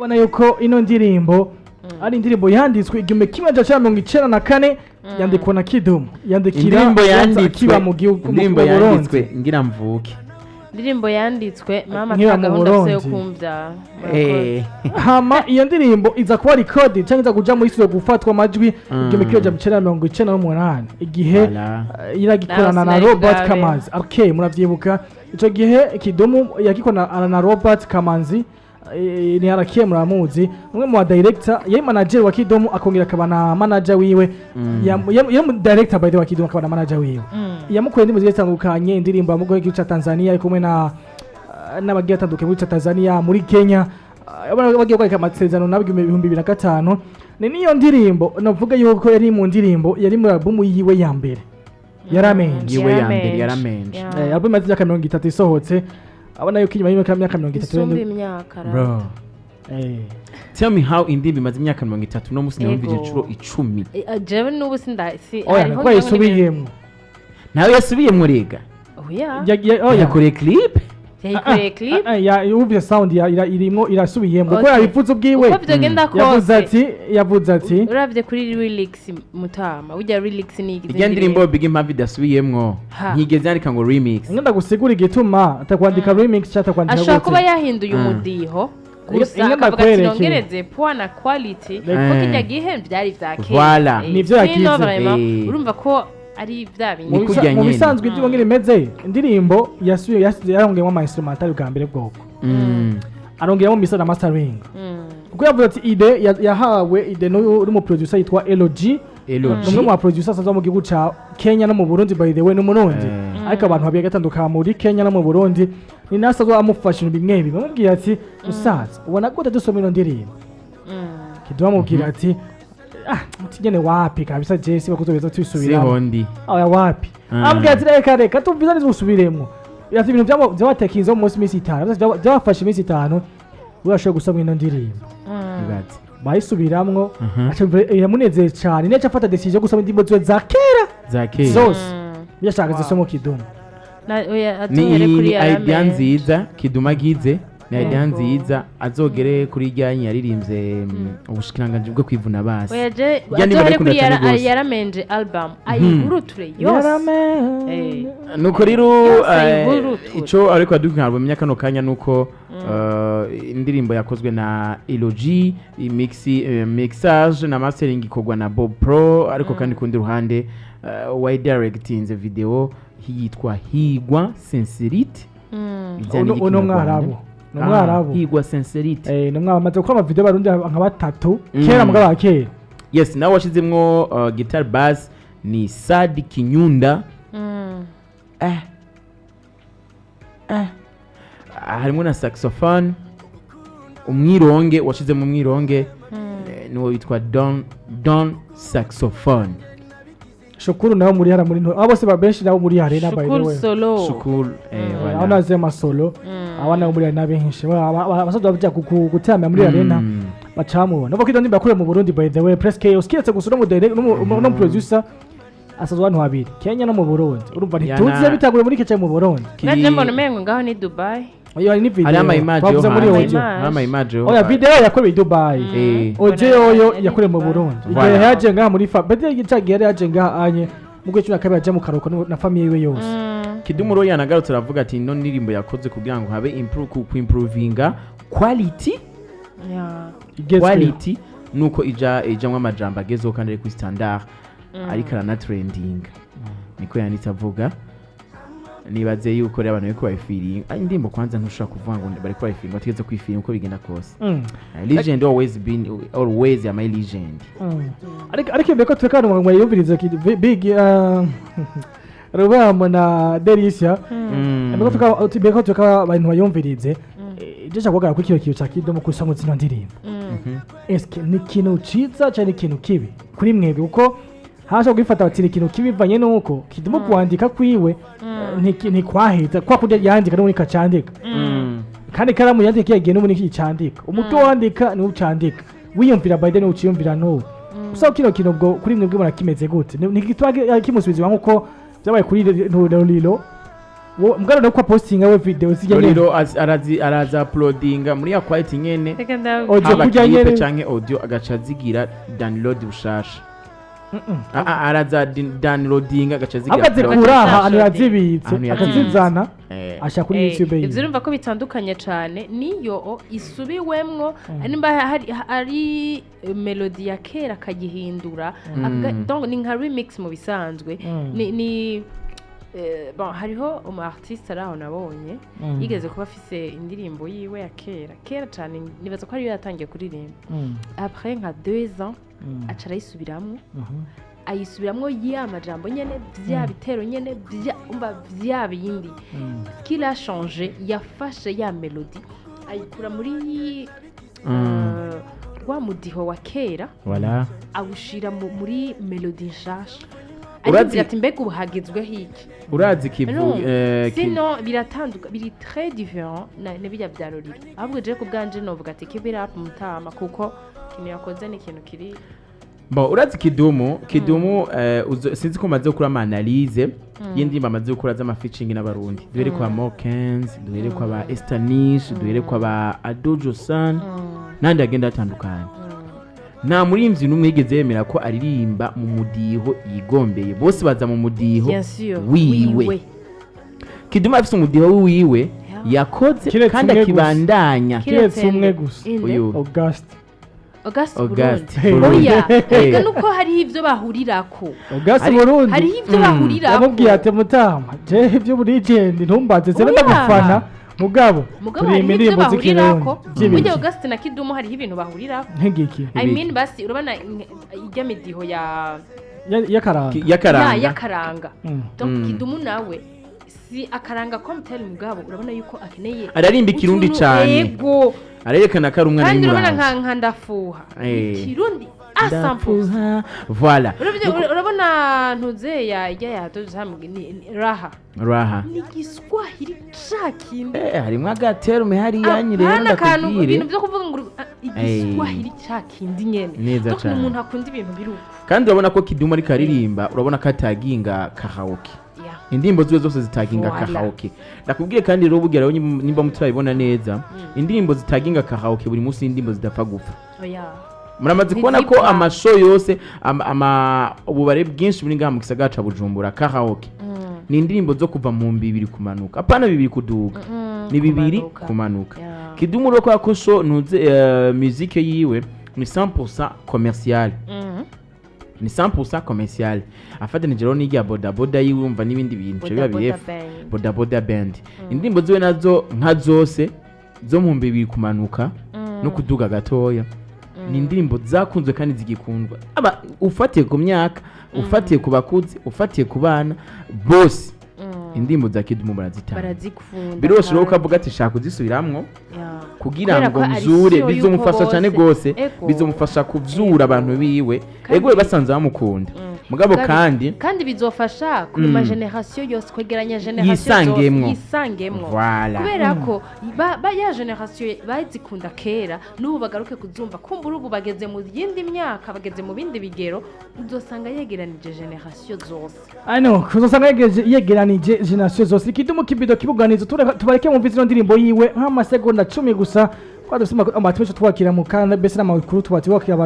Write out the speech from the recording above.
Ubona yuko ino ndirimbo ari indirimbo yanditswe 1994, yandikwa na Kidumu, yandikira Indirimbo yanditswe akiba mu gihugu mu Indirimbo Burundi. yanditswe ngira mvuke. Indirimbo yanditswe mama Nkiba ata mu gahunda afise yo Burundi. kumvyara. Hama iyo ndirimbo iza kuba record cyangwa iza kuja muri studio gufatwa amajwi 1998, igihe Voilà. iragikorana Naho na sinari Robert bwabe. Kamanzi. Okay, muravyibuka ico gihe Kidumu yagikorana na Robert Kamanzi, ni arakiye muramuzi, umwe mu ba director, yari manager wa Kidumu, akongera akaba na manager wiwe. Yari mu director by the way wa Kidumu, akaba na manager wiwe. Yamukoreye indirimbo zigiye zitandukanye, indirimbo yamukoreye igihugu ca Tanzania, ari kumwe na n'abagiye batandukanye muri Tanzania, muri Kenya, bagiye kwandika amasezerano nabo 2005. Ni niyo ndirimbo navuga yuko yari mu ndirimbo yari muri album yiwe ya mbere, Yaramenje. Yiwe ya mbere, Yaramenje. Album imaze imyaka 30 isohotse, abona yuko inyuma y'imyaka 30 Isumba imyaka ra. Bro, tell me how indirimbo imaze imyaka 30, no musi nayumvije Ego. inshuro 10. Jewe n'ubu sinda si Oya, hariho niko ngira ngo yisubiyemwo. Nawe yasubiyemwo rega. Oya. Oya. Yakoreye clip. Yayikoreye clip. Ah, ah, yumvise sound irimwo irasubiyemwo kuko yabivuze ubwiwe. Uko vyogenda Yavuze kose, ati, yavuze ati uravye kuri lyrics, mutama, burya lyrics ni igize. Irya ndirimbo big, impamvu idasubiyemwo, Ha. ntigeze yandika ngo remix. Ngenda gusigura igituma atakwandika remix cyangwa atakwandika Ashobora gute. kuba yahinduye umudiho gusa, Inga akavuga ati ndakwereke. nongereze poids na quality, kuko kirya gihe vyari vya kera. Voilà. Nivyo yagize. Sino vraiment, urumva ko ari vya bindi. Ni kurya Mu nyene. bisanzwe ibyo ngene imeze, indirimbo yasubiye yarongeyemo ama instrumental bwa mbere bwoko, arongeramo mix na mastering, kuko yavuze ati idée yahawe idée n'umu producer yitwa LG. Elogy. Umwe mu ba producer asanzwe mu gihugu ca Kenya no mu Burundi. By the way, ni Umurundi, ariko abantu babiye gatandukana muri Kenya no mu Burundi. Ni nasazo amufasha ibintu bimwe bimwe, amubwira ati: "Musaza, ubona gute dusoma ino ndirimbo?" Kidumu amubwira ati: "Ah, mutigene wapi kabisa, jesi bakuzobeza tubisubiramo." Sihondi. Oya, wapi. Amubwira ati: "Reka, reka tumviza ntizusubiremo." Ati ibintu byabatekinze mu munsi iminsi 5, byabafashe iminsi 5 urashobora gusoma ino ndirimbo. Ibaze. Bayisubiramwo, aca iramunezeye cyane, niyo afata decision yo gusoma indirimbo ziwe za kera Za kera. zose byashaka zisoma Kidumu. Oya, Ni atuhere kuri ni idea Yaramenje. nziza Kiduma agize, ni idea Yego. nziza. Azogere kuri ijyanye yaririmbye ubushikiranganji bwo kwivuna basi. Oya, je Ijya niba azohere ndayikunda kuri cyane gose. Yaramenje album, ayiguruture yose. Nuko rero Yose ayiguruture. ico ariko aduka bamenya kano kanya nuko indirimbo yakozwe na Elogy, mix, mixage na mastering ikorwa na Bob Pro, ariko kandi kundi ruhande wa directinze video yitwa Higwa Sincerity. Ijyanye Uno n'Ikinyarwanda. Mwarabu, ni umwarabu. Ah, Higwa Sincerity. Ni umwarabu amaze gukora amavideo y'Abarundi nka batatu kera, mugabo wa kera. Yes, nawe washizemwo guitar bass ni Sadi Kinyunda. Harimo na saxophone, umwironge washizemo umwironge niwo witwa Don saxophone. Shukuru nawe muri hara muri abo bose benshi nabo muri arena by the Shukuru way. solo. Shukuru, Aho voilà. naze amasolo, aba nabo muri arena benshi abasaza baja guteramira muri arena bacamubona. Nuko ino ndirimbo yakorewe mu Burundi by the way, Press Chaos, kiretse gusa no mu direct no mu producer asanzwe abantu babiri, Kenya no mu Burundi. Urumva ntituzi bitanguriye muri Kenya mu Burundi. Naje mbona umengo ngaho ni Dubai. Iyo hari ni video Hariho ama image yo twavuze muri hanze. audio. Image. Hariho ama image yo Oya, video yakorewe i Dubai. Audio yoyo Yari yakorewe mu Dubai. Burundi. Voilà. Igihe yaje ngaha muri fa bade cagiye, yari yaje ngaha anye mu kwezi 12, aja mu karuhuko na famille yiwe yose. Kidumu rero yanagarutse aravuga ati ino ndirimbo yakoze kugira ngo habe improvinga quality. Igezweho. Quality nuko ija ijamwo amajambo agezeho kandi ari kuri standard, ariko aranatrendinga, niko yanditse avuga. Nibaze yuko rero abantu bariko bayifiringa. Indirimbo kwanza ntushobora kuvuga ngo bariko bayifiringa, bategetse kuyifiringa uko bigenda kose. Legend always been, always am a legend. Ariko imbere ko tureka abantu ngo yumvirize big Rubamo na Delicia, imbere ko tureka abantu bayumvirize, icyo nshaka kuvuga kuri kino kintu cya Kidumu kusoma zino ndirimbo, eske ni ikintu ciza cyangwa ni ikintu kibi kuri mwebwe? Kuko hasha kwifata bati ni ikintu kibi bivanye nuko Kidumu kwandika kwiwe ntikwaheza kwa kurya yandika n'ubundi kacandika, kandi ikaramu yandika yagiye n'ubundi icandika, umutwe wandika niwo ucandika, wiyumvira by the niwo uciyumvira n'ubu. Gusa kino kintu ubwo kuri mwebwe mura kimeze gute? Ntigitwa kimusubiza nkuko byabaye kuri Lilo? Mugabo no ko postinga we video zijya nyene. Rero araza uploadinga muri ya quality nyene, Reka ndabe. Audio haba kurya clip nyene. canke audio, agaca azigira download bushasha. Mm-mm. Araza downloadinga, agaca azigira ahubwo upload. azikura aha ahantu Agaca yazibitse, Ahantu yazibitse. akazizana ashaka kuri YouTube Ivyo yiwe. urumva ko bitandukanye cane niyo isubiwemwo, nimba hari melody ya kera akagihindura, donc ni nka remix mu bisanzwe. Ni bon, hariho umu artiste ari aho nabonye yigeze kuba afise indirimbo yiwe ya kera kera cane, nibaza ko ariyo yatangiye kuririmba. Après nka 2 ans aca arayisubiramwo, ayisubiramwo ya majambo nyene, vya bitero nyene, vya umva vya bindi. Ce qu'il a changé, yafashe ya melody ayikura muri wa mudiho wa kera, Voilà. awushira muri melody nshasha. Ariyumvira ati: "Mbega ubu hagezweho iki?" Urazi kivu No, eh, sinon biratanduka, biri très différent na bijya bya Lolilo. Ahubwo je ku bwanje novuga ati keep it up mutama, kuko ikintu yakoze ni ikintu kiri Bon, urazi Kidumu, sinzi ko maze gukora ama analyse y'indirimbo amaze gukora z'ama featuring n'abarundi. Duhere kwa Mokens, duhere kwa ba Estanish, duhere kwa ba Adojo San n'andi agenda atandukanye. Nta muririmvyi n'umwe yigeze yemera ko aririmba mu mudiho yigombeye, bose baza mu mudiho Bien sûr. wiwe. Kidumu afise umudiho wiwe yakoze Kiretse kandi umwe gusa. akibandanya. Kiretse umwe gusa. Inde? Uyu Auguste. Auguste Auguste Burundi. Burundi. Oya, erega nuko hariho ivyo bahurirako. Auguste Burundi. Hariho ivyo bahurirako. Yamubwiye ati: "Mutama, je ivyo burigende ntumbaze, se Oya. ndagufana, mugabo Mugabo turirimba hariho ivyo indirimbo z'ikirundi." bahurirako. By'ibiki? Burya Auguste na Kidumu hariho ibintu bahurirako. Nk'igiki? I Ibiki? mean, basi urabona ijya midiho ya Y'akaranga. Y'akaranga. Ya y'akaranga. Donc Kidumu nawe si akaranga comme tel, mugabo urabona yuko akeneye Ararimba ikirundi cane. Ego. Arerekana ko ari umwana Kandi urabona w'umuranzi. nka ndafuha, ikirundi a 100%. Ndafuha. Voilà. Urabona ntuzeya ijya yadoze hamwe ni raha. Raha. Ni igiswahili ca kindi. Harimwo agaterume hariya nyi rero Apana akantu ndakubwire. ibintu byo kuvuga ngo igiswahili ca kindi nyene. Neza Donc ni cane. umuntu akunda ibintu biri uko. Kandi urabona ko Kidumu ariko aririmba, urabona ko ataginga karaoke. Indirimbo ziwe zose zitaginga karaoke. Ndakubwiye kandi rero, burya rero nimba muturabibona neza, indirimbo zitaginga karaoke buri munsi, indirimbo zidapfa gupfa. Oya. Muramaze kubona ko Ntizipfa. amasho yose ububare bwinshi buri ngaha mu gisagara ca Bujumbura, karaoke ni indirimbo zo kuva mu 2000 kumanuka, apana 2000 kuduga, ni 2000 kumanuka. Kumanuka. Kidumu rero, kwa ko so ntuze musique yiwe ni 100% commercial, ni 100% commercial, afatanije rero n'irya boda boda yiwe, umva n'ibindi bintu Boda biba Boda birefu. Band. Boda Boda Band, indirimbo ziwe nazo nka zose zo mu 2000 kumanuka no kuduga gatoya, ni indirimbo zakunzwe kandi zigikundwa, aba ufatiye ku myaka, ufatiye ku bakuze, ufatiye ku bana bose, indirimbo za Kidumu barazitanga. Barazikunda. Biroshe rero kandi. ukavuga ati shaka kuzisubiramwo kugira Kubera ngo ko ari mzure siyo yuko bizomufasha cyane bose. rwose. Ego. Bizomufasha kuvyura abantu biwe. Ego, basanze bamukunda, mugabo kandi Kandi bizofasha kuma generation yose, kwegeranya generation Yisangemwo. zose yisangemwo. Voilà. Kubera ko ba ya generation bazikunda kera n'ubu bagaruke kuzumva, kumbura ubu bageze mu yindi myaka, bageze mu bindi bigero, uzosanga yegeranije generation zose. Ano kuzosanga yegeranije generation zose. Kidumu Kibido kibuganizo, tubareke mumve zino ndirimbo yiwe nk'amasegonda 10 gusa, kwa dufise amatwi twakira mu kanda mbese n'amakuru tuba twakira.